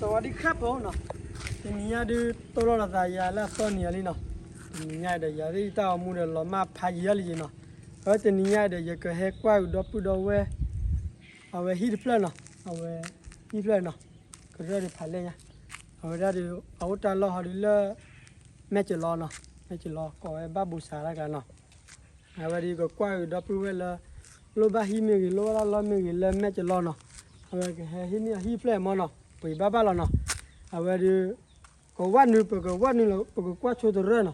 သဝီဒံခၢၣ်ဖိနီၤ, တနံၤညါဒုး တိၢ်လီၤလီၤသးယၤလၢအသီနံၤအီၤလံနီၤ, တနံၤညါဒီး ယၤသ့ၣ်ယတၢ်အိၣ်မူဒီး လီၤမၢ်ဖးယံၤအီၤလံနီၤ, အဝဲတနံၤညါဒီး ယကဟဲကွၢ်ကဒီပုၢ်ဒီဝဲၢ် အဝဲဟံၣ်တဖျၢၣ်နီၤ, အဝဲဟံၣ်ဖျၢၣ်နီၤ, ကရၢၢ်ဒုးဖးလဲၢ်ညါ, အဝဲဒၣ်ဒီး အအိၣ်တၢ်လီၢ်ဟီဒုးလၢ မဲၢ်ကလီနီၤ, မဲၢ်ကလီကိးဝဲဘၣ်ဘူးစးတၢ်ကျါနီၤ အဝဲဒုးကကွၢ်ကဒီပုၢ်ဝဲၢ်လၢ လိၣ်ဘၣ်ဟံၣ်မ့ၢ်ဂ့ၤ လိၣ်ဘၣ်တၢ်လီၢ်မ့ၢ်ဂ့ၤလၢမဲၢ်ကလီနီၤ, အဝဲကဟဲဟံၣ်န့ၢ်အဟံၣ်ဖျၢၣ်မီနီၤ, ပှ့ၤဘၣ်ဘၣ်လီၤနီၤ, အဝဲဒုး ကဝၢ်နုာ် ပကဝၢ်နုာ်လီၤ ပကကွၢ်ဆိတရၢၢ်နီၤ,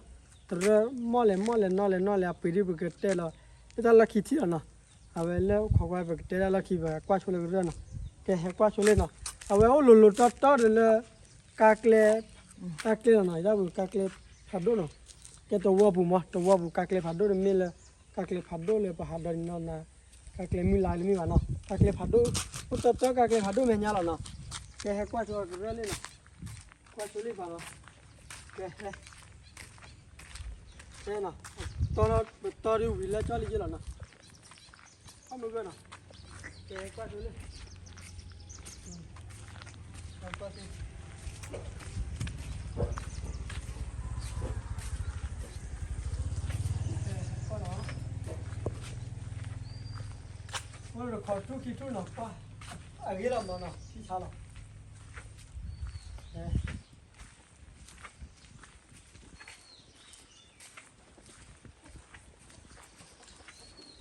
တရၢၢ်မီၢ်လဲၤမီၢ်လဲၤနီၢ်လဲၤနီၢ်လဲၤ အပှ့ၤဒုးပကတဲလီၤ လၢတၢ်လီၢ်ခံထံၣ်လီၤနီၤ, အဝဲလၢအိၣ်ခိးကွၢ် ပကတဲတၢ်လီၢ်ခံ ပကွၢ်ဆိလၢကရၢၢ်နီၤ, ကဟဲကွၢ်ဆိလံနီၤ, အဝဲအိၣ်လိၤလိၤတီတီဒီးလၢ ကါကျဲ ကါကျဲလီၤနီၤ, ယဒၣ်ပူၤကါကျဲဖးဒိၣ်နီၤ, ကဲတဝီပူၤမီ တဝီပူၤကါကျဲဖးဒိၣ်တမ့ၢ်လၢ ကါကျဲဖးဒိၣ်လၢပဟးဒီးနီၤနီၤ, ကါကျဲမုၢ်လါတမ့ၢ်ဘၣ်နီၤ, ကါကျဲဖးဒိၣ် အိၣ်တီတီကါကျဲဖးဒိၣ်မဲာ်ညါလီၤနီၤ, ကဲဟဲကွၢ်ဆိကရၢၢ်လံနီၤ, ကွၢ်ဆိလံဘၣ်နီၤ, ကဲဟဲ ကဲနီၤ, တီ ပတီဒုးဝံၤလၢကၠီလံယ့လီၤနီၤ, အမုၢ်ဂၢၢ်နီၤ, ကဲကွၢ်ဆိလံ ကွၢ်ဆိ အိၣ်တခီထူၣ်ခံထူၣ်နီၤ, ကွၢ် အဂ့ၤလီၤမီၤနီၤ ထံဆါလီၤ, ကဟံၣ်လီၢ်ခံလၢ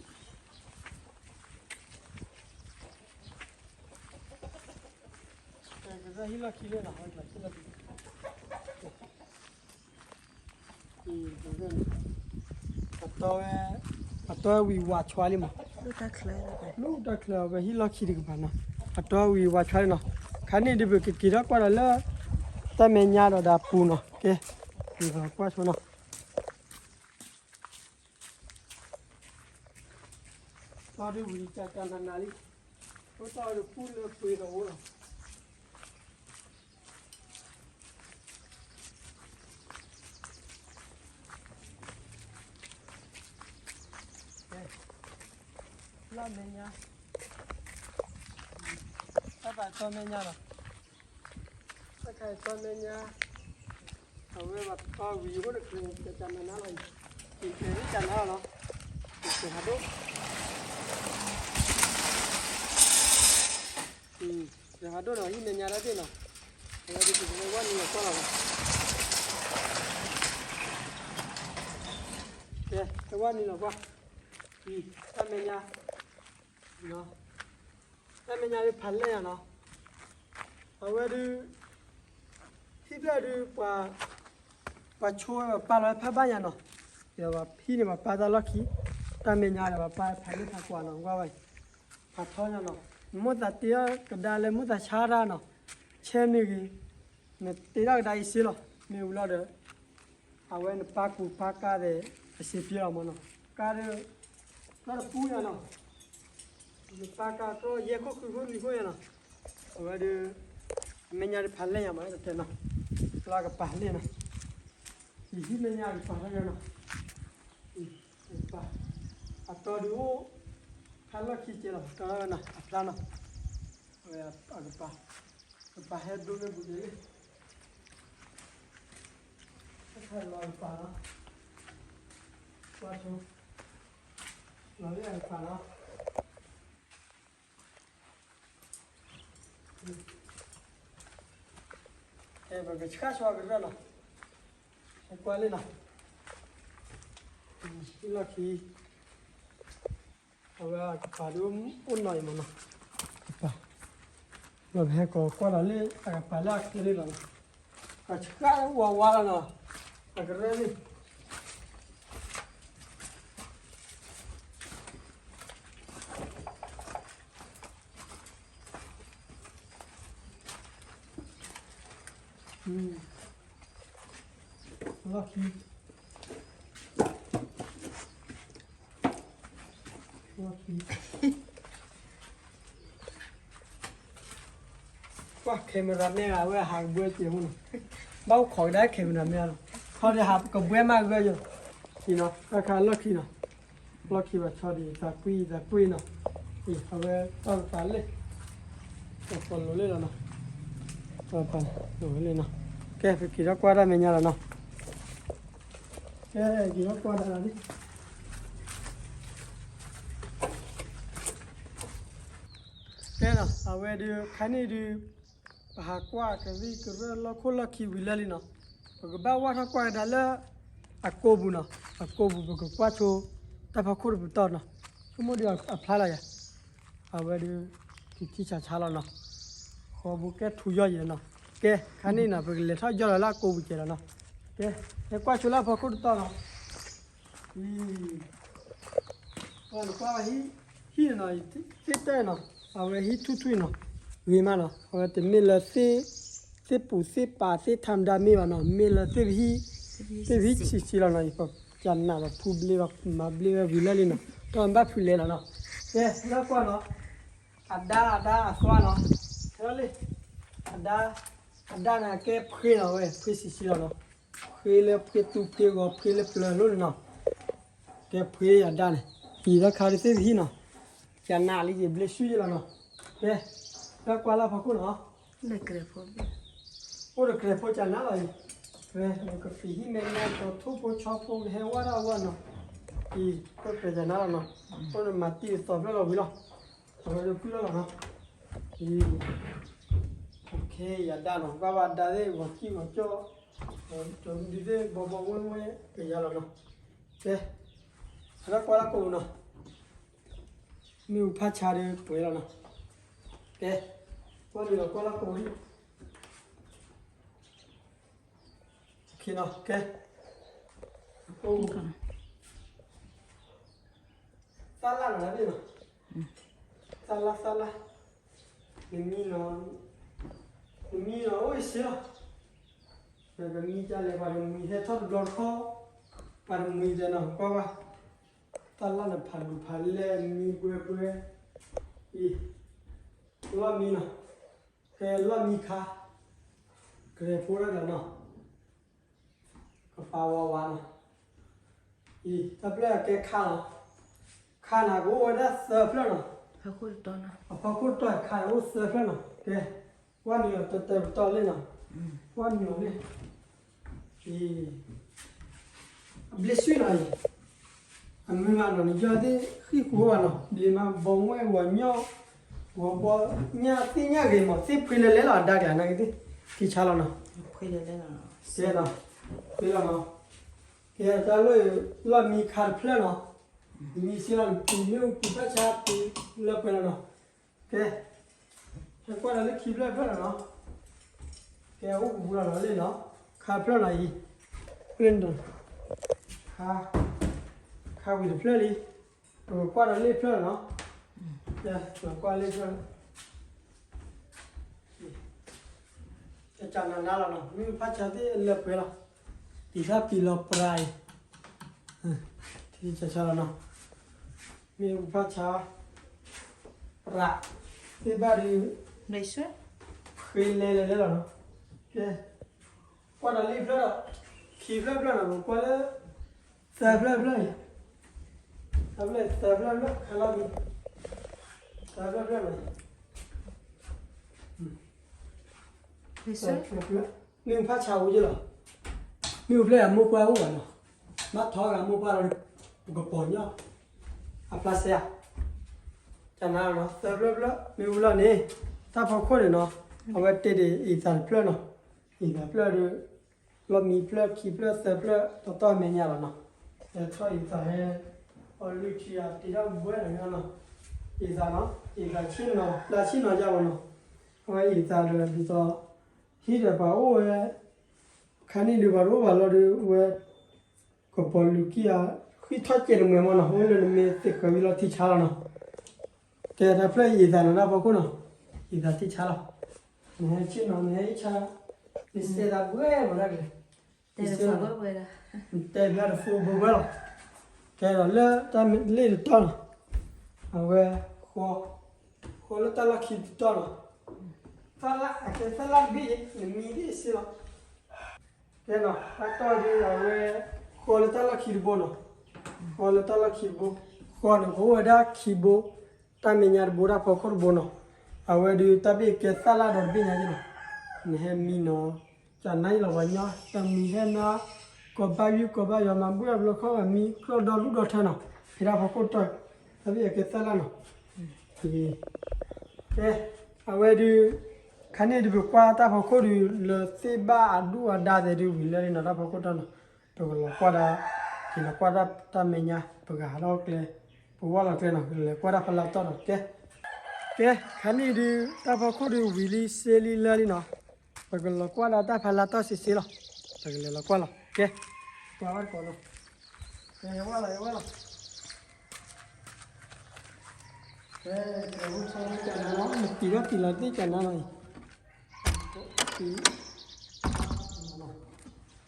နီၤ, ဟံၣ်လီၢ်ခံ ပတီဝဲ ပတီဝဲဝံၤဝးဆွါလံမး, လူၢ်တၢ်ချၢအဝဲဟံၣ်လီၢ်ခံတကပၤနီၤ, ပတီဝံၤဝးဆွါလံနီၤ, ခါန့ၣ်ဒုးပကက့ၤထီၣ်ကွၢ်ဒီးလၢ တၢ်မဲာ်ညါဒီးဒီးပူၤနီၤ, ကဲ ပကကွၢ်ဆိနီၤ တီဒုးဝံၤကကနနလံ, အိၣ်တီဒီးပူၢ်လၢပှ့ၤဒီးအိၣ်လီၤ, လၢမဲာ်ညါ, တၢ်ပာ်တီမဲာ်ညါလီၤ, တၢ်ခါတီမဲာ်ညါ အဝဲဘၣ်တီဝံၤအိၣ်တချုး ကကနနလီၤအံၤ, ကကနနလီၤနီၤ, ကကဟးဒိၣ်, ကဟးဒိၣ်နီၤ ဟံၣ်မဲာ်ညါဒၣ်သ့ၣ်နီၤ, အဝဲဒုးကဝဲဝဲနုာ်လီၤကွၢ်လီၤ, ကဲ ကဝဲနုာ်လီၤကွၢ်, တၢ်မဲာ်ညါ တၢ်မဲာ်ညါဒုးဖးလဲၢ်ယၤနီၤ, အဝဲဒုး ဟံၣ်ဖျၢၣ်ဒုး ပှၤဆိဝဲပှၤပာ်လီၤဝဲဖးဘၣ်ယၤနီၤ, ဒီးပှၤဟံၣ်န့ၣ်ပှၤပာ်တၢ်လီၢ်ခံ, တၢ်မဲာ်ညါဒီးပှၤပာ်ဖးလဲၢ်ဖးကွၢ်နီၤ ကွၢ်ဝဲအံၤ, ပှၤထီညါနီၤ, မိၣ်သးတ့ထီၣ်ကဒါလၢမိၣ်သးဆါတၢ်နီၤ, ဆဲမ့ၢ်ဂ့ၤ, နတ့ထီၣ်ကဒါအံၤစ့လီၤ, မ့ၢ်ဝံၤလီၤဒီး အဝဲနပာ်ကူပာ်ကါဒီး အစ့ပျဲလီၤမးနီၤ, ကါဒုး တၢ်တပူၤညါနီၤ, နပာ်ကါတြီယဲၢ်ခိၣ်ဃုခိၣ်နွံခိၣ်ညါနီၤ, အဝဲဒုး အမဲာ်ညါဒုးဖးလဲၢ်ညါမး တတဲနီၤ, လၢကပာ်လဲၢ်နီၤ, ယဟံၣ်မဲာ်ညါကပာ်ထီၣ်ညါနီၤ, ကပာ် အတီဒုးအိၣ် ဖးလီၢ်ခံကဲလီၤ တီနီၤ အဖျါနီၤ, အဝဲအကပာ် ကပာ်ဟဲဒိၣ်န့ၢ်ပူၤကဲလံ, တၢ်ခါလီၤကပာ်နီၤ, ကွၢ်ဆိ လီၤလၢအကပာ်နီၤ, အဲ ပကဆှၢဆိအကရၢၢ်နီၤ, ဟဲကွၢ်လံနီၤ, ဟံၣ်လီၢ်ခံ အဝဲအကပၤဒုးအိၣ်နီၢ်အံၤမးနီၤ, ကပၤ, လီၤပဟဲကိးကွၢ်ဒီးလၢအကပၤလၢအချ့လံလီၤနီၤ, အဆှၢဝးဝးလီၤနီၤ, အကရၢၢ်လံ, လီၢ်ခံ ကွၢ် camera man အဝဲဟးကဘှဲကဲမးနီၤ, ဘၣ်အိၣ်ခိးကဒါ camera man နီၤ, ခီဒီးဟးကဘှဲမးဂၢၢ်ယိၤ, အံၤနီၤ တၢ်ခါလီၢ်ခံနီၤ, လီၢ်ခံဘၣ်ဆီဒံး သးကွံသးကွံနီၤ, အံၤ အဝဲတီၢ်ကပၤလၢ ကပီၤလိၤလၢလီၤနီၤ, ပၢ်ပၢ် ဝဲလံနီၤ, ကဲ ပက့ၤထီၣ်ကွၢ်တၢ်မဲာ်ညါလီၤနီၤ, ကဲ က့ၤထီၣ်ကွၢ်တၢ်လီၤလံ, ကဲနီၤ အဝဲဒုး ခါန့ၣ်ဒုး ပဟးကွၢ်ကရံၣ်ကရၢၢ်လီၢ်ခိၣ်လီၢ်ခံဝံၤလၢာ်လံနီၤ, ပကဘၣ်ဝၢ်ထီၣ်ကွၢ်ကဒါလၢ အကိာ်ပူၤနီၤ, အကိာ်ပူၤ ပကကွၢ်ဆိ တၢ်ဖီခိၣ်တပတီၢ်နီၤ, ဆိကမိၣ်ဒုးအဖျါလီၤယၤ, အဝဲဒုး ကထံဆးဆါလီၤနီၤ, ဃီဘိကဲထူယီၢ်ယဲနီၤ, ကဲ ခါန့ၣ်နီၤ ပကလဲၤထီၣ်ယီၢ်လီၤလၢအကိာ်ပူၤကဲလီၤနီၤ, ကဲ ဟဲကွၢ်ဆိလၢအဖီခိၣ်တတီၢ်နီၤ အံၤ ပှၤနကွၢ်ဝဲ ဟံၣ်နီၤ သ့ၣ်တဲနီၤ, အဝဲဟံၣ်ထူၣ်ထူၣ်နီၤ, ဂ့ၤမးနီၤ, အဝဲတမ့ၢ်လၢသ့ၣ်, သ့ၣ်ပူၤသ့ၣ်ပာ်သ့ၣ်ထးမဒါမ့ၢ်ဘၣ်နီၤ, မ့ၢ်လၢသ့ၣ်ပဟံၣ်, သ့ၣ်ပဟံၣ်ဆံးဆံးလီၤနီၤ, ပကနးဘၣ်ဖူဘျ့ဘၣ်မၤဘျ့ဝဲဝံၤလၢာ်လံနီၤ, တၢ်ဘၣ်ဖုးလဲၤလီၤနီၤ, ကဲ လၢကွၢ်နီၤ, အဒါအဒါအသွါနီၤ, ဟဲလီၤလံ, အဒါ, အဒါန့ၣ် ကဲဖှ့နီၤဝဲ ဖှ့ဆံးဆံးလီၤနီၤ, ဖှ့လၢဖှ့သူဖှ့ဂီၤဖှ့လၢပျၢၤလိၣ်န့ၣ်နီၤ, ကဲဖှ့အဒါန့ၣ်, ယံာ်တၢ်ခါဒ်သ့ၣ်ပဟံၣ်နီၤ, ကနးလံယဘျ့ဆူၣ်ယဲလီၤနီၤ, ကဲ, လၢကွၢ်လၢဖီခိၣ်နီၤ, အိၣ်ဒီးကြဲးဖိကနးလီၤအံၤ, ဝဲကပံာ်ဟံၣ်မဲာ်ညါကထိၣ်ဖိဆီဖိကဟဲဝဲဒၣ်ဝဲနီၤ, အံၤ, အိၣ်ကြဲးကနးလီၤနီၤ, အိၣ်ဒီးမၤတံၢ်သီဖျၢၣ်လီၤဝံၤလီၤ, အဝဲဒုးကွံာ်လီၤလီၤနီၤ, အံၤ, ယဒါနီၤ, ဘၣ်ဘၣ်ဒါသ့ၣ်ဂီၤကံၢ်ဂီၤကၠီၣ်, ဒုးသ့ၣ်ဘီဘီဝဲဝဲကယၤလီၤနီၤ, ကဲ, အဝဲကွၢ်လၢကိာ်ပူၤနီၤ, မ့ၣ်အူဖးဆါဒီးပှဲၤလီၤနီၤ, ကဲ, ကွၢ်လၢကွၢ်လၢကိာ်ပူၤ, ကဲ, သၣ်လၣ်နီၤ, သၣ်လၣ်သၣ်လၣ်, နမံနီၤ, နမံနီၤအိၣ်စ့လီၤ, နကမံကလဲၣ် ပှၤတမှံဟဲထီၣ်တဘျီတခီၣ်, ပှၤတမှံတဲနီၤ ကွၢ်ဘၣ်, သၣ်လၣ်န့ၣ်ဖးဒိၣ်ဖးလဲၢ် မံဘှဲဘှဲ, အံၤ, လီၢ်မံနီၤ, ကဲလီၢ်မံခါ, ကရဲၣ်ဖိတၢ်ဒီးနီၤ ကပာ်ဝးဝးနီၤ, အံၤ တၢ်ဖျၢၣ်ကဲခါလီၤ, ခါန့ၣ်ကအိၣ်ဝဲဒၣ်သၢဖျၢၣ်နီၤ, အဖီခိၣ်တတီၢ်ခါန့ၣ်အိၣ်သၢဖျၢၣ်နီၤ, ကဲ, ကွၢ်နုာ်လီၤတတၢၢ်ပတီၢ်လံနီၤ, ကွၢ်နုာ်လီၤလံ, အံၤ အဘျ့ဆူၣ်နီၤအံၤ, အမုၢ်ဂၤနီၤ နယီၢ်သ့ၣ်ဃံၣ်ဃိဘၣ်နီၤ ဘျ့မးဘီဝဲဂီၤညီၣ်, ဂီၤဘီညၣ်သ့ၣ်ညၣ်ဂ့ၤမး သ့ၣ်ဖှ့လၢလဲၣ်လီၤ အဒါက့ၤနာ်က့ၤသ့ၣ်, ထံဆါလီၤနီၤ, ကဲနီၤ, ဖှ့လီၤနီၤ, ကဲတၢ်လီၢ်, လီၢ်မံခါတဖျၢၣ်နီၤ, မံစ့လီၤ ပံၤမ့ၣ်အူပံၤဖၣ်ဆါပံၤလၢပှဲၤလီၤနီၤ, ကဲ, ဟဲကွၢ်ဒီးလၢခံဖျၢၣ်တဖျၢၣ်လီၤနီၤ, ကဲအိၣ်ပူၤပူၤလီၤနီၤလ့ၣ်နီၤ, ခါတဖျၢၣ်နီၤအံၤ, ခါ, ခါဝံၤတဖျၢၣ်လံ, ပကကွၢ်ဒီးလ့ၣ်တဖျၢၣ်လီၤနီၤ, ကဲ, ပကကွၢ်လ့ၣ်တဖျၢၣ် ကကနၤနၤလီၤနီၤ မ့ၣ်အူဖးဆါသ့ၣ်အလၢပှဲၤလီၤ, တံၤသၣ်ပံၤလီၤပြးအံၤ, ထံဆါဆါလီၤနီၤ, မ့ၣ်အူဖးဆါ, ပြး, သ့ၣ်ဘၣ်ဒီး, ဃ့လဲၤလဲၤလဲၤလီၤနီၤ, ကဲ, ကွၢ်ဒီးလ့ၣ်ဖျၢၣ်ဒီး, ခံဖျၢၣ်ဖျၢၣ်နီၤ ပကွၢ်လၢ, သၢဖျၢၣ်ဖျၢၣ်အံၤ, သၢဖျၢၣ်သၢဖျၢၣ်ဖျၢၣ် ခါလီၤမံၤ, သၢဖျၢၣ်ဖျၢၣ်နီၤ မ့ၣ်အူဖးဆါအိၣ်ယဲလီၤ, မ့ၣ်အူဖျၢၣ်အမိၢ်ပှၢ်အိၣ်ဘၣ်နီၤ, ဘၣ်ထီဂၤမိၢ်ပှၢ်လီၤ, ပကပီၤညီ, အဖျါစဲဧါ, ကနၤနီၤ သၢဖျၢၣ်ဖျၢၣ် မ့ၣ်အူလီၢ်န့ၣ်, တၢ်ဖီခိၣ်န့ၣ်နီၤ, အဝဲတ့ၢ်ဒံးအံသးတဖျၢၣ်နီၤ, အံသးဖျၢၣ်ဒီး, လီၢ်မံဖျၢၣ်ခံဖျၢၣ်သၢဖျၢၣ် တီတီမဲာ်ညါလီၤနီၤ, ဟဲထီၣ်အံသးဟဲ, အီလုၢ်ထံအတ့ထီၣ်ဘှဲလီၤနီၤ, အံသးနီၤ အံသးဆ့ၣ်နီၤ ပျၢ်ဆ့ၣ်နီၤယါလီၤနီၤ, အဝဲအံသးဒီးဒ်သိး, ဟံၣ်ဒီးပှၤအိၣ်ဝဲ, ခါန့ၣ်ဒုးပှၤတအိၣ်ဘၣ်လီၤဒီးဝဲ, ကပီၤလုာ်ကံၢ်ဧါ, ဃံထီၣ်ကဲတမှဲၤမးနီၤ အိၣ်လၢနမ့ၢ်သ့ၣ်ဃၢၤဝံၤလီၤထံဆါလီၤနီၤ, ကဲတၢ်ဖျၢၣ်အံသးနီၤ တၢ်ဖီခိၣ်နီၤ, အံသးထံဆါလီၤ, နဟဲဆ့ၣ်နီၤ နဟဲအံဆါ, နစဲးသးဘှဲဘှဲဒၣ်ကလဲာ်, တဲဘၣ်တဖိဘှဲဘှဲလီၤ, ကဲဒီးလၢတၢ်လ့ၣ်တတီၢ်နီၤ, အဝဲ, ဃီ, ဃီလၢတၢ်လီၢ်ခံတတီၢ်နီၤ, သၣ်လၣ်အကဲသၣ်လၣ်တဘ့ၣ်အံၤ နမံသ့ၣ်စ့လီၤ ကဲနီၤ တၢ်တီၢ်ဒ်အဝဲ, ဃီလၢတၢ်လီၢ်ခံတဘိနီၤ, ဃီလၢတၢ်လီၢ်ခံတဘိ, ဃီန့ၣ်ကအိၣ်ဝဲဒၣ်ခံဘိ, တၢ်မဲာ်ညါတဘိတၢ်ဖီခိၣ်တဘိနီၤ, အဝဲဒုးတၢ်ဘ့ၣ်ကဲသၣ်လၣ်ဒီးတဘ့ၣ်ညါက့နီၤ, နဟဲမံနီၤ, ကနါအံၤလီၤပှၤညီ တၢ်မံၤဟဲနါ, ကီၢ်ဘၣ်ယုၢ်ကီၢ်ဘၣ်ယွၤ မၤဘူၣ်အဘျီခီ မံကျီၢ်ဒီလူၢ်ဒီထၢနီၤ, ဖဲတၢ်ဖီခိၣ်တီၢ်, တၢ်ဘၣ်ယွၤကဲသၣ်လၣ်နီၤ, ကဲ, အဝဲဒုး, ခါန့ၣ်ဒုးပကွၢ်တၢ်ဖီခိၣ်ဒုး လၢသ့ၣ်ဘၣ်အဒူၣ်အဒါသဲးဒုးဝံၤလၢန့ၣ်နီၤ တၢ်ဖီခိၣ်တီၢ်နီၤ, ပကလီၤကွၢ်ဒၣ်, က့ၤလီၤကွၢ်ဒၣ်တၢ်မဲာ်ညါ ပကဟးထီၣ်ကျဲ, ပဝၢ်လီၤကျဲနီၤ ကလဲၤကွၢ်တၢ်ဖီလာ်တီၢ်နီၤ ကဲ ကဲ, ခါန့ၣ်ဒုး တၢ်ဖီခိၣ်ဒုးဝံၤလံစ့လံလၢလံနီၤ, ပကလီၤကွၢ်ဒၣ်တၢ်ဖီလာ်တီၢ်စ့စ့လီၤ, ပကလဲၤလီၤကွၢ်လီၤ ကဲ, ကွၢ်ဝဲတကိးနီၤ, ကဲ ယဝဲလီၤ ယဝဲလီၤ, ကဲ, ကဲ ဝဲဆၢကနါနီၤ နတံၤဘၣ်တံၤလီၤသ့ၣ်ကနါနီၤအံၤ,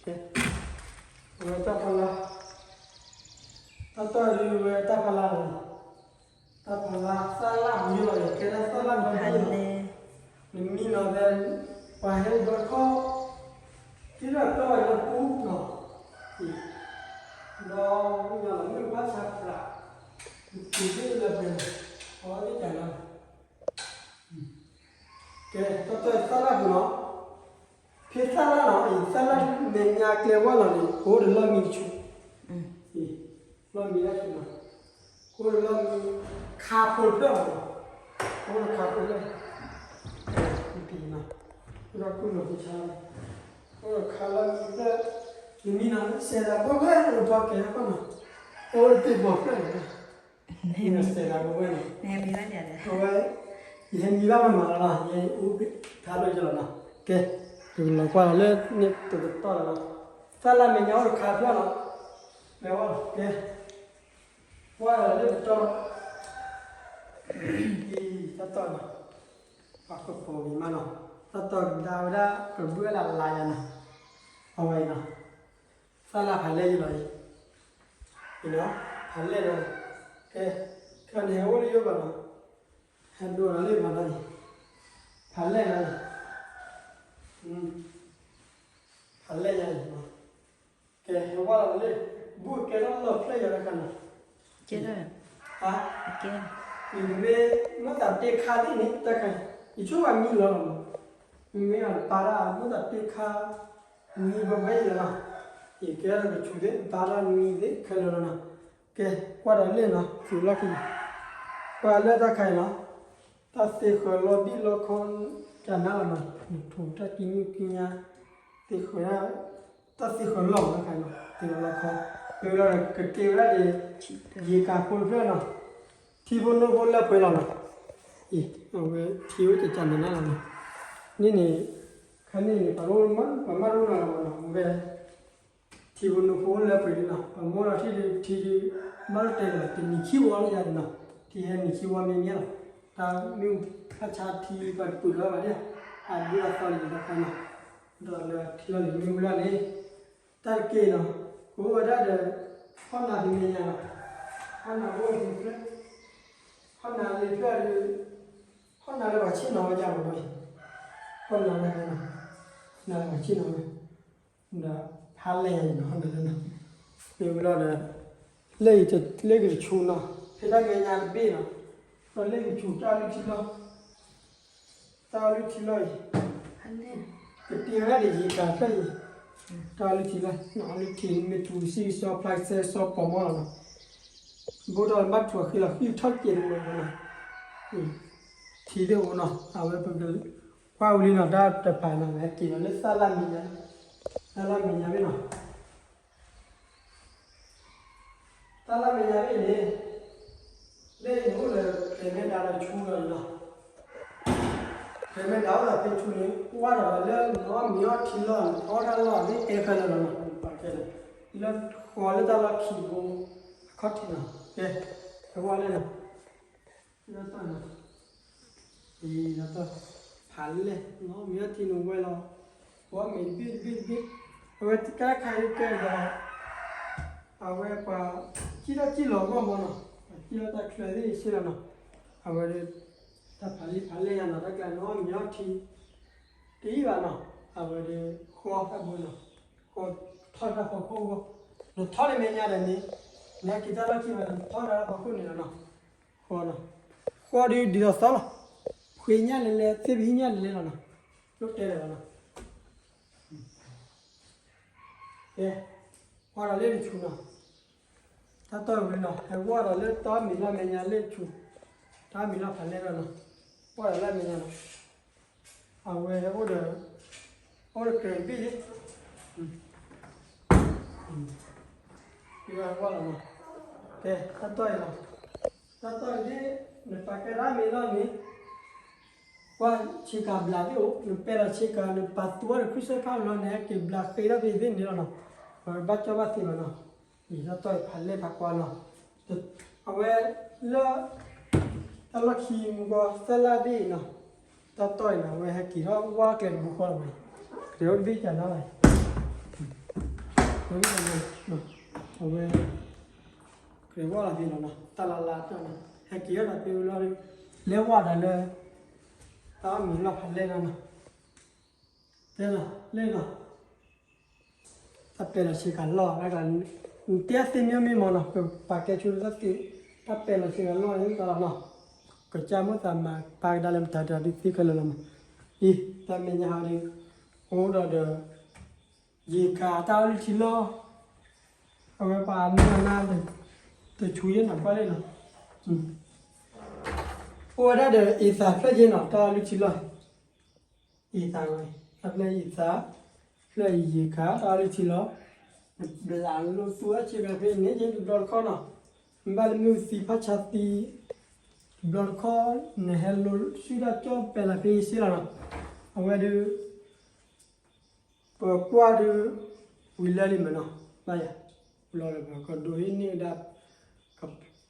ကဲ, ဝဲတၢ်ဖီလာ်, တၢ်တီၢ်ဒုးဝဲတၢ်ဖီလာ်လီၤ တၢ်ဖီလာ်သၣ်လၣ်မံၤလီၤ ယကဲဒၣ်သၣ်လၣ်မံၤလီၤ, နမံနီၤသဲး, ပှၤဟဲဘၢခီ, ထံလၢကီၢ်လၢပူၤနီၤ, ဒီးမုၢ်ညီလီၤမုၢ်ဘၣ်ဆါပြး, နတံၤသ့ၣ်လၢပှဲၤ, အဝဲသ့ၣ်ကနါလီၤ ကဲ, တၢ်တီၢ်သၣ်လၣ်ပူၤနီၤ, ဖဲသၣ်လၣ်နီၤ အံၤ သၣ်လၣ်မဲာ်ညါကျဲဝဲလီၤန့ၣ် ကအိၣ်ဒီးလီၢ်မံတဆူ, လီၢ်မံတဆူနီၤ, ကအိၣ်ဒီးလီၢ်မံ, ခါဖိတဖျၢၣ်လီၤ, ကအိၣ်ဒီးခါဖိတဖျၢၣ်, နီၤ, ဒီးကူၣ်နီၤတဆါ, ကအိၣ်ဒီးခါလီၢ်မံတဖျၢၣ်, နမံနီၤ စဲးဒၣ်ဘၣ်ဝဲလၢပှၤကဲထီၣ်ကီၢ်နီၤ, ကအိၣ်ဒီးသ့ၣ်ဘီၣ်တဖျၢၣ်န့ၣ် နစဲးဒၣ်ဝဲန့ၣ်, အဝဲ, ယဟဲမံဘၣ်မးမးလီၤနီၤ, ယအိၣ်ဖးဒိၣ်ယလီၤနီၤ, ကဲ, ပကလီၤကွၢ်လီၤလၢန့ၣ်တကတီၢ်လီၤနီၤ, သၣ်လၣ်မဲာ်ညါအိၣ်တခါဖျၢၣ်နီၤ, လဲၤဝဲလီၤ, ကဲ, ကွၢ်လီၤလၢတကတီၢ်လီၤ, အံၤ တၢ်တီၢ်နီၤ, ပှၤကပိာ်ဂ့ၤမးနီၤ, တၢ်တီၢ်ကဒါဝဲဒၣ် ကဘုၣ်လၢ်လၢ်ယၤနီၤ, အဝဲအံၤနီၤ သၣ်လၣ်ဖးလဲၢ်ယလီၤအံၤ, ဖးလဲၢ်နီၤ, ကဲ, ခဲန့ၣ်ဟဲအိၣ်လၢယိၣ်ဘၣ်နီၤ, ဟဲဒိးလီၤလၢပှၤနီၤအံၤ, ဖးလဲၢ်နီၤ, ဖးလဲၢ်ယၤအံၤ, ကဲ ဟဲဝဲလီၤလၢ, ဘူၣ်ကဲထီၣ်လီၢ်ဖျၢၣ်ယၤတခါနီၤ, ကဲ, မ့ၢ်မ့ၢ်တၢ်တ့ခါသ့ၣ်န့ၣ် တၢ်ခါ, ယဆိကမိၣ်မံလီၤလီၤမး, မ့မ့ၢ်အပာ်ဒၣ်မ့ၢ်တၢ်တ့ခါ နွံဘၣ်ဝဲယၤလီၤ, ယကဲထီၣ်ကဆူးသ့ၣ် ပာ်ဒၣ်နွံသ့ၣ်ခဲလၢာ်လီၤနီၤ, ကဲ ကွၢ်ဒီးလၢနီၤ သုးလီၢ်ခံ, ကွၢ်လၢတၢ်ခါအံၤနီၤ, တၢ်သ့ဃၢၤလီၤဘံၣ်လီၤခီ, ကနါလီၤနီၤ ထူးတၢ်ကံမုၢ်ကံညါ, သ့ဃၢၤ, တၢ်သ့ဃၢၤလီၤမးတခါနီၤ သ့ဃၢၤလီၤခီ, ပလီၤကတ့ဝဲဒၣ်ဒီး, ယံၤကၤဖိတဖျၢၣ်နီၤ, ထံဖိနိဖိလၢပှဲၤလီၤနီၤ, အံၤ အဝဲထံအိၣ်ကကနၤနၤလီၤနီၤ, န့ၣ်န့ၣ်, ခါန့ၣ်န့ၣ် ပှၤမၢတအိၣ်နီၤလီၤမးနီၤ ဝဲ ထံဖိနိဖိလၢပှဲၤဒ်နီၤ ပှၤမၢလီၤထံဒုး ထံဒုး ဘၣ်လီၤတဲာ်လီၤ တနံၤခံဝီလၢယၤန့ၣ်နီၤ ထံဟဲနံၤခံဝီမ့ၢ်မ့ၢ်လီၤ တၢ်မ့ၣ်အူဖးဆါထံပှၤတပူၤလီၤဘၣ်ဒ် အဒိအသီလံတခါနီၤ ဒီးလၢထံလီၢ်လံၤမ့ၣ်အူလီၢ်န့ၣ် တၢ်တက့ၢ်နီၤ ကအိၣ်ဝဲဒၣ်ဒီး ဟီၣ်နၤတမ့ၢ်ညါနီၤ ဟီၣ်နၤအိၣ်ဝဲဖျၢၣ် ဟီၣ်နၤလၢဖျၢၣ်ဒုး ဟီၣ်နၤလၢပှၤဆ့ၣ်နီၤဝဲဒၣ်မးနီၤ ဟီၣ်နၤလၢ နၤလၢပှၤဆ့ၣ်နီၤဝဲ ဒီးဖးလဲၢ်ယၤန့ၣ်နီၤ ဟီၣ်နၤလၢနီၤ မ့ၢ်ဝဲလီၤဒီး လၢအံၤ လၢကတဆူနီၤ ဖဲတၢ်မဲာ်ညါတဘ့ၣ်နီၤ ဒီးလၢကတဆူတၢ်လုၢ်ထံလီၢ် တၢ်လုၢ်ထံလီၢ်အံၤ ကတ့ဝဲဒၣ်ဒီးယံၤကၤဖျၢၣ်အံၤ တၢ်လုၢ်ထံလီၢ် လုၢ်ထံမ့ၢ်ထူစံၣ်စီဖျါစဲစီပီၤမီၢ်လီၤနီၤ ဘိဒီးဘၣ်ထူအဃံလီၤဃံထီၣ်က့ၤတဝဲနီၤ ထံသ့ၣ်အိၣ်နီၤ အဝဲပက ကွၢ်ဝံၤလံနီၤ တၢ်တဖၣ်နီၤ ဟဲက့ၤလီၤလၢသၣ်လၣ်မဲာ်ညါ သၣ်လၣ်မဲာ်ညါဘ့ၣ်နီၤ သၣ်လၣ်မဲာ်ညါဘ့ၣ်န့ၣ် လၢအံၤန့ၣ်အိၣ်လၢ ဖဲမဲာ်ဒၣ်တဆူလီၤနီၤ ဖဲမဲာ်ဒၣ်အိၣ်ဒီးဖဲဆူန့ၣ် ကွၢ်ဒီးလၢနအီၣ်မ့ၤအီထံလီၢ် နထီဒါလီၢ် မ့ၢ်တဲဖဲလၢာ်လီၤနီၤ လၢဃီၤလၢတၢ်လီၢ်ခံဘိ အခီၣ်ထံးနီၤ ကဲ အဝဲလၢနီၤ လၢတၢ်နီၤ အံၤ လၢတၢ် ဖးလဲၢ် နအီၣ်မ့ၤအီထံနဝဲလီၤ ပှၤမ့ၤတဘ့ၣ်တဘ့ၣ်တဘ့ၣ် အဝဲတၢ်ခါအံၤကဲဒီး အဝဲပှၤ ကံၣ်ထီၣ်ကံၣ်လီၤဂီၢ်မီၢ်နီၤ ကံၣ်ထီၣ်တၢ်ချၢသ့ၣ်ဆ့လီၤနီၤ အဝဲဒီး တၢ်ဖးလံာ်ဖးလဲၢ်ယၤနီၤ တၢ်ကျါနအီၣ်မ့ၤအီထံ တအံၤဘၣ်နီၤ အဝဲဒီး ဃီတၢ်ဘိနီၤ ဃီထီၣ်တၢ်ဖီခိၣ်အဂီၢ် နထီၣ်လၢမဲာ်ညါဒီးန့ၣ် နဟဲက့ၤတၢ်လီၢ်ခံဘၣ် နထီၣ်တၢ်ဖီခိၣ်န့ၣ်လီၤနီၤ ဃီနီၤ ဃီဒီးဒ်သိးသီလီၤ ဖှ့ညၣ်လဲၤလဲၤ သ့ၣ်ပဟံၣ်ညၣ်လဲၤလဲၤလီၤနီၤ လီၤတဲာ်လီၤနီၤ, ကဲ, ကွၢ်ဒီးလၢတဆူနီၤ, တၢ်တီၢ်ဝံၤနီၤ ဟဲဝီၢ်ဒီးလၢတီမံၤလီၢ်မဲာ်ညါ လၢတဆူ, တီမံၤလီၢ်ဖးလဲၢ်လီၤနီၤ, ဝီၢ်ဒီးလၢမဲာ်ညါနီၤ, အဝဲအိၣ်ဒီး, အိၣ်ဒီးကြဲးဘ့ၣ်လံ, ဝီၢ်လီၤနီၤ, ကဲ တၢ်တီၢ်အံၤလီၤ, တၢ်တီၢ်အံၤဒ် နပာ်ကဲဒၣ်မ့ၤလီၢ်န့ၣ် ကွၢ်ဆ့ကၤဘျးသ့ၣ်အိၣ် နပဲလီၤဆ့ကၤ နပာ်သူဝဲဒီး Christmas ဖးလီၤန့ၣ် ဟဲက့ၤဘျးဃ့ထီၣ်ဖဲသ့ၣ်န့ၣ်လီၤနီၤ, ပဘၣ်ကၠီဘၣ်သ့လီၤနီၤ, အံၤတၢ်တီၢ်အံၤဖးလဲၢ်ဖးကွၢ်နီၤ, အဝဲလၢ တၢ်လီၢ်ခံမူကီၢ်သၢလါဒ်အံၤနီၤ, တၢ်တီၢ်အံၤနီၤ အဝဲဟဲက့ၤထီၣ်ဝါကျဲတဘိဃီလီၤမး, ကဲအိၣ်တဘ့ၣ်ကၢ်နီၤလီၤ, အဝဲ ကြၢးဝါလီၤဖဲလီၤနီၤ တၢ်လါလါတၢ်နီၤ ဟဲက့ၤထီၣ်ဒီးဖဲဝံၤလီၤဒီး လဲၤဝါဒီးလၢ တၢ်အီၣ်မ့ၤလီၢ်ဖးလဲၢ်နီၤနီၤ တဲနီၤ လဲၤနီၤ တၢ်ပဲလီၤဆ့ကၤလီၢ် နတဲသ့မ့ၢ်မ့ၢ်မးနီၤ ပပာ်ကဲဆိလၢတၢ်သ့ တၢ်ပဲလီၤဆ့ကၤလီၢ်န့ၣ်တၢ်လီၤနီၤ ကစၢ်မိၣ်သးမၤပာ်ကဒါလၢမတၤတဂၤဒုးသ့ခဲလၢာ်လီၤမး အံၤ တၢ်မဲာ်ညါဟီဒီး အိၣ်ဒီးဒီး ယံာ်ခါတၢ်အီလုၢ်ထံလီၢ် အဝဲပှၤမ့ၢ်နၤ တဆူယဲၢ်နၤကွၢ်လံနီၤ အိၣ်ဝဲဒၣ်ဒီးအံသးဖျၢၣ်ယဲၢ်နီၤ တၢ်အီလုၢ်ထံလီၢ် အံသးဝဲ တၢ်ဖျၢၣ်အံသး ဖျၢၣ်အံယံာ်ခါ တၢ်အီလုၢ်ထံလီၢ် နဘျးလိာ်သူအဆ့ကၤဖဲန့ၣ် ယဲၢ်တဘျီတခီနီၤ နဘၣ်လၢမ့ၣ်အူသံဖးဆါသံ တဘျီတခီ နဟဲလိာ်ဆူၣ်တၢ်ကၠီၣ်ပဲလီၤဖဲအံၤစ့လီၤနီၤ အဝဲဒုး ပကွၢ်ဒုး ဝံၤလၢလံမ့ၢ်နီၤ ဘၣ်ယၤ လီၤဒီးပကဒိးဟံးန့ၢ်ဒၣ် က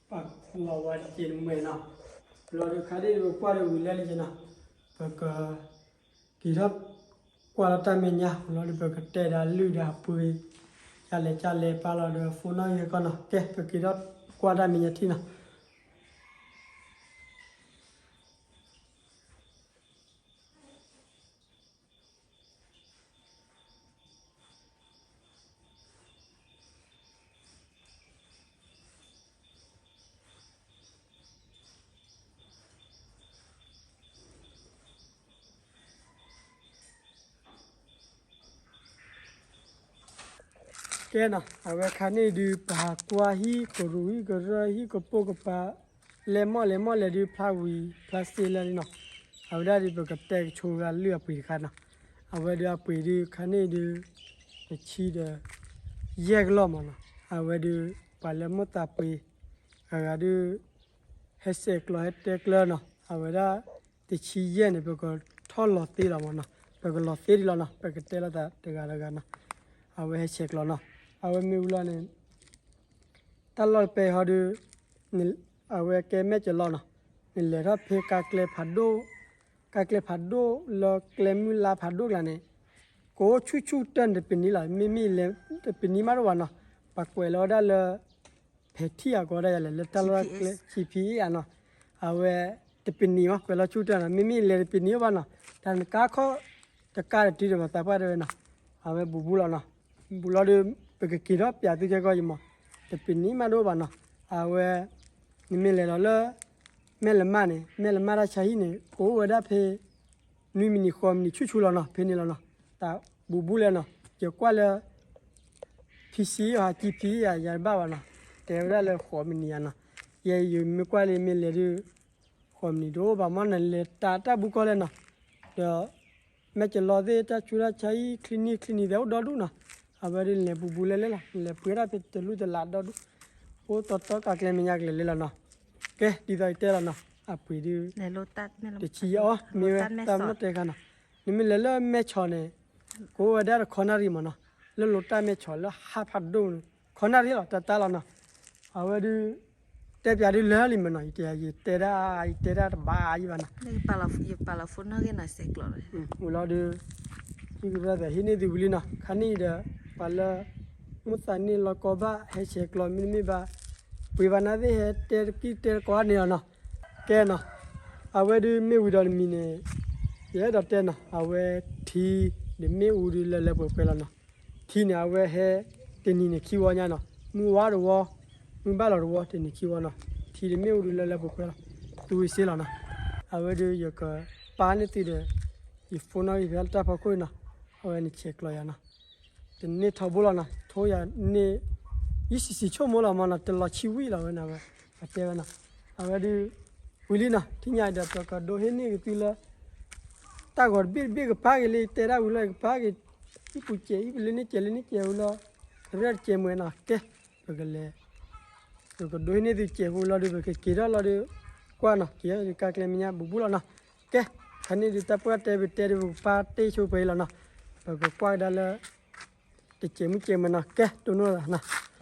ပာ်ကွၢ်ဝဲတက့ၢ်နမဲာ်နီၤ လီၤဒီးခါဒ်ပကွၢ်ဒုးဝံၤလၢလံက့နီၤ ပက က့ၤထီၣ်ကွၢ်လီၤတၢ်မဲာ်ညါ လီၤဒီးပကတဲဒၣ်လုၢ်ဒၣ်ပှ့ၤ ကလဲၤကလဲၤပာ်လီၤဒီး phone နီၣ်ဂံၢ်ကီနီၤ ကဲ ပက့ၤထီၣ်ကွၢ်တၢ်မဲာ်ညါထံနီၤ ကဲနီၤ အဝဲခါန့ၣ်ဒုး ပဟးကွၢ်ဟံၣ်ကရူၢ်ဟံၣ်ကရၢဟံၣ်ကပိာ်ကပၤ လဲၤမီၢ်လဲၤမီၢ်လဲၤဒုးဖျါဝံၤဖျါစ့လၢလံနီၤ အဝဲဒၣ်ဒုးပကတဲကဆိဂၤလုၢ်အပှ့ၤတခါနီၤ အဝဲဒုးအပှ့ၤဒုးခါန့ၣ်ဒုး တဆံဒီး ယဲၢ်ကလီၢ်မးနီၤ အဝဲဒုး ပှၤလၢမိၣ်သးပှ့ၤ အဂၤဒုး ဟဲဆဲးကျိးဟဲတဲကျၢနီၤ အဝဲဒၣ် တဆံယဲၢ်န့ၣ် ပကထီၣ်လီၤသ့လီၤမးနီၤ ပကလီၤသ့ဒံးလီၤနီၤ ပကတဲလိာ်သးတဂၤတဂၤနီၤ အဝဲဟဲဆဲးကျိးနီၤ အဝဲမ့ၢ်ဝံၤလီၤန့ၣ် တၢ်လီၢ်တပဲဟီဒုး အဝဲကဲမဲၢ်ကလီနီၤ နလဲၤထီၣ်ဖဲကါကျဲဖးဒိၣ် ကါကျဲဖးဒိၣ်လၢကျဲမုၢ်လါဖးဒိၣ်ကျါန့ၣ် ကအိၣ်ဆူၣ်ဆူၣ်တၢၢ်န့ၣ်တပနံၤလီၤ မ့မ့ၢ်လဲၤ တပနံၤမးတအိၣ်ဘၣ်နီၤ ပှၤကွဲးလီၤဝဲဒၣ်လၢ ဖဲထံၣ်အကိးဒၣ်ယၤလဲၣ် လၢတၢ်လီၢ်ကျဲ GPS အနီၤ အဝဲ တပနံၤမး ကွဲးလီၤဆူၣ်တၢၢ်နီၤ မ့မ့ၢ်လဲၤတပနံၤအိၣ်ဘၣ်နီၤ တၢ်နကါခီၣ် တကါတတုၤဒီးပှၤသးပှၢ်တဲဝဲနီၤ အဝဲဘူးဘူးလီၤနီၤ ဘူးလီၤဒီး ပကက့ၤထီၣ်ပျးသုခဲကီၢ်ယမး တပနံၤမးတအိၣ်ဘၣ်နီၤ အဝဲ နမ့ၢ်လဲၤလီၤလၢ မဲၢ်လမၢ်န့ၣ် မဲၢ်လမၢ်တၢ်ဆါဟံၣ်န့ၣ် ကအိၣ်ဝဲဒၣ်ဖဲ နွံမံးနံးဃိးမံးနံးဆူၣ်ဆူၣ်လီၤနီၤ ဖဲန့ၣ်လီၤနီၤ တၢ်ဘူးဘူးလဲၣ်နီၤ ယကွၢ်လၢ ဖံစံအီၤ GPS ယၤ ယၤတဘၣ်ဘၣ်နီၤ တဲဝဲဒၣ်လၢဃိးမံးနံးယၤနီၤ ယဲယမ့ၢ်ကွၢ်လံမ့ၢ်လဲၤဒုး ဃိးမံးနံးတအိၣ်ဘၣ်မးနီၤ လဲၤတၢ်တၢ်ဘူးကီၢ်လဲၣ်နီၤ ဒီး မဲၢ်ကလီသ့ၣ် တၢ်ဆူးတၢ်ဆါဟံၣ် ချံနံၣ်ချံနံၣ်သ့ၣ်အိၣ်ဒီဒူၣ်နီၤ အဝဲဒုးလဲၤဘူးဘူးလဲၣ်လဲၣ်လီၤ လဲၤပှ့ၤဒၣ်ဖဲတလူၢ်တလးဒီဒူၣ် အိၣ်တီတီကါကျဲမဲာ်ညါကလဲာ်လဲၣ်လီၤနီၤ ကဲ ဒ်သိးယတဲလီၤနီၤ အပှ့ၤဒုး တဆံယဲၢ်အီၤ မ့ၢ်ဝဲတၢ်မနီၣ်တဲခါနီၤ နမ့ၢ်လဲၤလၢမဲၢ်ဆီးန့ၣ် ကအိၣ်ဝဲဒၣ်တခီနၣ်ရံၣ်မးနီၤ လၢလိၤတၢ်မဲၢ်ဆီးလၢဟါဖးဒိၣ်န့ၣ် ခီနၣ်ရံၣ်လီၤ တၢ်တၢ်လီၤနီၤ အဝဲဒုး တဲပၠးဒုးလၢလံမးနီၤ ယတဲ ယတဲဒၣ် ယတဲဒၣ်တဘၣ်ယံဘၣ်နီၤ ဝံၤလီၤဒုး ယကဘၣ်သးဟံးန့ၢ်သုဝံၤလံနီၤ ခါန့ၣ်အံၤဒီး ပှၤလၢ မိၣ်သးန့ၢ်လီၤကီဘၣ် ဟဲဆဲးကျိးမ့တမ့ၢ်ဘၣ် ပှ့ၤဘၣ်နၤသ့ၣ်ဟဲတဲတကံၢ်တဲတကိးန့ၣ်လီၤနီၤ ကဲနီၤ အဝဲဒုးမ့ၢ်ဝံၤဒီးတမံၤန့ၣ် ယအဲၣ်ဒိးတဲနီၤ အဝဲထံ ဒ်မ့ၣ်အူဒုးလၢလၢပှဲၤပှဲၤလီၤနီၤ ထံန့ၣ် အဝဲဟဲ တနံၤန့ၣ်ခံဝီညါနီၤ မုၢ်ဝါတဝီ မုၢ်ဘၣ်လီၤတဝီ တနံၤခံဝီနီၤ ထံဒ်မ့ၣ်အူဒုးလၢလၢပှဲၤပှဲၤလီၤ သူဝံၤစ့လီၤနီၤ အဝဲဒုးယကပာ်န့ၢ်သုဒီး ယ phone နီၣ်ဂံၢ်ဖဲလၢတၢ်ဖီခိၣ်အံၤနီၤ, အဝဲန့ၣ်ဆဲးကျိးယၤနီၤ, တန့ၢ်ထီဘိလီၤနီၤ, ထိယၤန့ၢ် ယုၢ်ဆံးဆံးဆိကမိၣ်လီၤမးနီၤ, တလီၤဆံဝံၣ်လီၤဝဲန့ၣ်ဝဲ, အတဲဝဲနီၤ, အဝဲဒုး ဝံၤလံနီၤ, ထံၣ်ညါဒီးပကဒိးဟ့ၣ်န့ၢ်က့ၤသုလၢ တၢ်ဂီၤတဘ့ၣ်တဘ့ၣ်ကပာ်က့ၤလၢ တဲဒၣ်ဝံၤလီၤ ကပာ်က့ၤ, ဟံၣ်ပူၤစဲး ဟံၣ်ပူၤလၢန့ၣ်စဲးလၢန့ၣ်စဲးဝံၤလီၤ, ကရဲၣ်တစဲးမ့ၢ်နီၤ, ကဲ, ပကလဲၤ ပကဒိးဟ့ၣ်န့ၢ်သုစဲးဖိလီၤဒီး ပကက့ၤထီၣ်လီၤဒီး ကွၢ်နီၤ, က့ၤထီၣ်ဒီးကါကျဲမဲာ်ညါဘူးဘူးလီၤနီၤ, ကဲ, ဖဲန့ၣ်ဒုးတၢ်ပှၢ်တဲပတဲဒီး ပကပာ်တ့ၢ်ဆိပှဲၤလီၤနီၤ, ပကကွၢ်ကဒါလၢ တစဲးမုၢ်စဲးမ့ၢ်နီၤ, ကဲ တိၢ်နီၣ်သးနီၤ